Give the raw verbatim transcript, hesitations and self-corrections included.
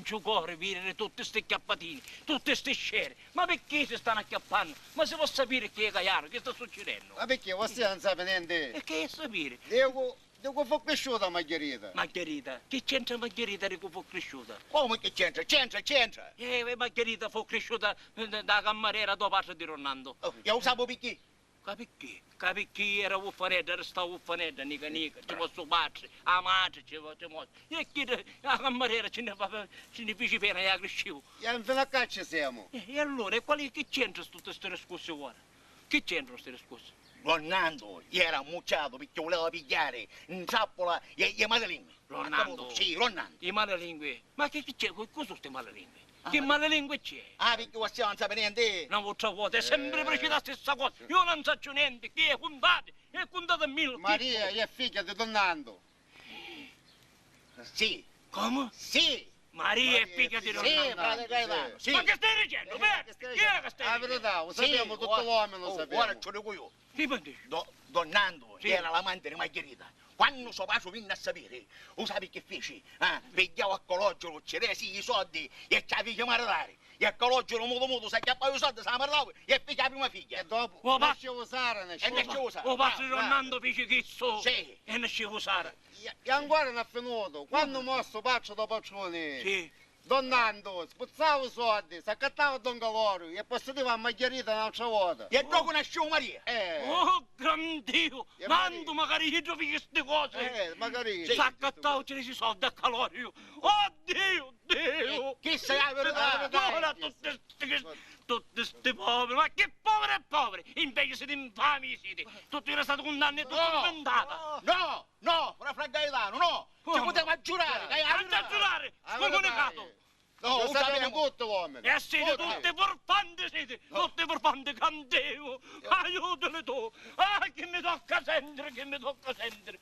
Sacciu cori vidiri tutti sti cchiappatini, tutti sti sceri. Ma picchì si stanu acchiappannu? Ma si po' sapiri chi è ca ianu, chi sta succidennu? Ma picchì, vossia non sapi nenti? E chi è sapiri? Dicu, di cu fu crisciuta Margherita? Margherita? Chi c'entra Margherita di cu fu crisciuta? Comu chi c'entra? C'entra, c'entra! Eh, e Margherita fu crisciuta, eh, da cammarera do patri di Ronnandu. Oh, e u sapu picchì? Ca picchì? Ca picchì era uffanedda, restau uffanedda, nica nica, ci mossi u patri, a matri ci, ci mossi. E chidda, a cammarera ci nni fa-, ci nni fici pena e a crisciu. E infinu a ca ci semu. E, e allura, e quali, chi c'entra tutti sti discussi ora? Chi c'entranu sti discussi? Don Nandu era ammucciatu picchì vuleva pigghiari 'n trappula e, e madrelingui. Don Nandu? Sì, don Nandu. I madrelingui? Ma chi, chi c'è? Cu, cu su sti madrelingui? Ah, chi madrelingui c'è? Ah, picchì vossia non sapi nenti? N'autra vota, è sempri pricisa a stessa cosa. Io non sacciu nenti, chi è? Cuntati, e cuntati a milli. Maria è figghia di don Nandu. Sì. Comu? Sì. Maria è figghia di don Nandu. Sì, frati Gaetanu, sì. Ma chi stai dicennu? Chi è ca stai dicennu? A verità, u sapemu, tutti l'omini u sapemu. Ora ci lu dicu io. Chi mi dici? Do-, don Nandu era l'amanti di Margherita. Quannu so patri vinni a sapiri, u sapi chi fici? Ah, pigghiau a Caloggiru, ci resi i soddi e ci a fici maritari. E Caloggiru mutu mutu s'acchiappau i soddi, s'a maritau e fici a prima figghia. E dopu? Nasciu Sara, nasciu. E nasciu Sara. U patri di don Nandu fici chissu? Sì. E nasciu Sara. E, e ancora non ha finutu. Quannu mossi u patri do patruni? Sì. Don Nandu spuzzau i soddi, s'accattau a don Caloggiru e poi si diva a Margherita n'autra vota. E ddocu nasciu Maria. Eh. Oh, gran Diu! Nandu, macari iddu fici sti cosi! Eh, macari iddu. S'accattau, ci risi i soddi a Caloggiru. Oh Diu, Diu! Chi sai a verità? Ora tutti sti, tutti sti poveri, ma chi poveri e poveri! Inveci siti infami, siti! Tutti restati cun danni e tuttu inventatu! No! No, fra, fra Gaetanu, no! Ci putemu aggiurari, ca è a verità! Aggiurari! Scumunicato! No, u sapemu tutti l'omini! E siti tutti furfanti, siti! Tutti furfanti, gran Diu! Aiutali tu! Ah, chi mi tocca sentiri, chi mi tocca sentiri!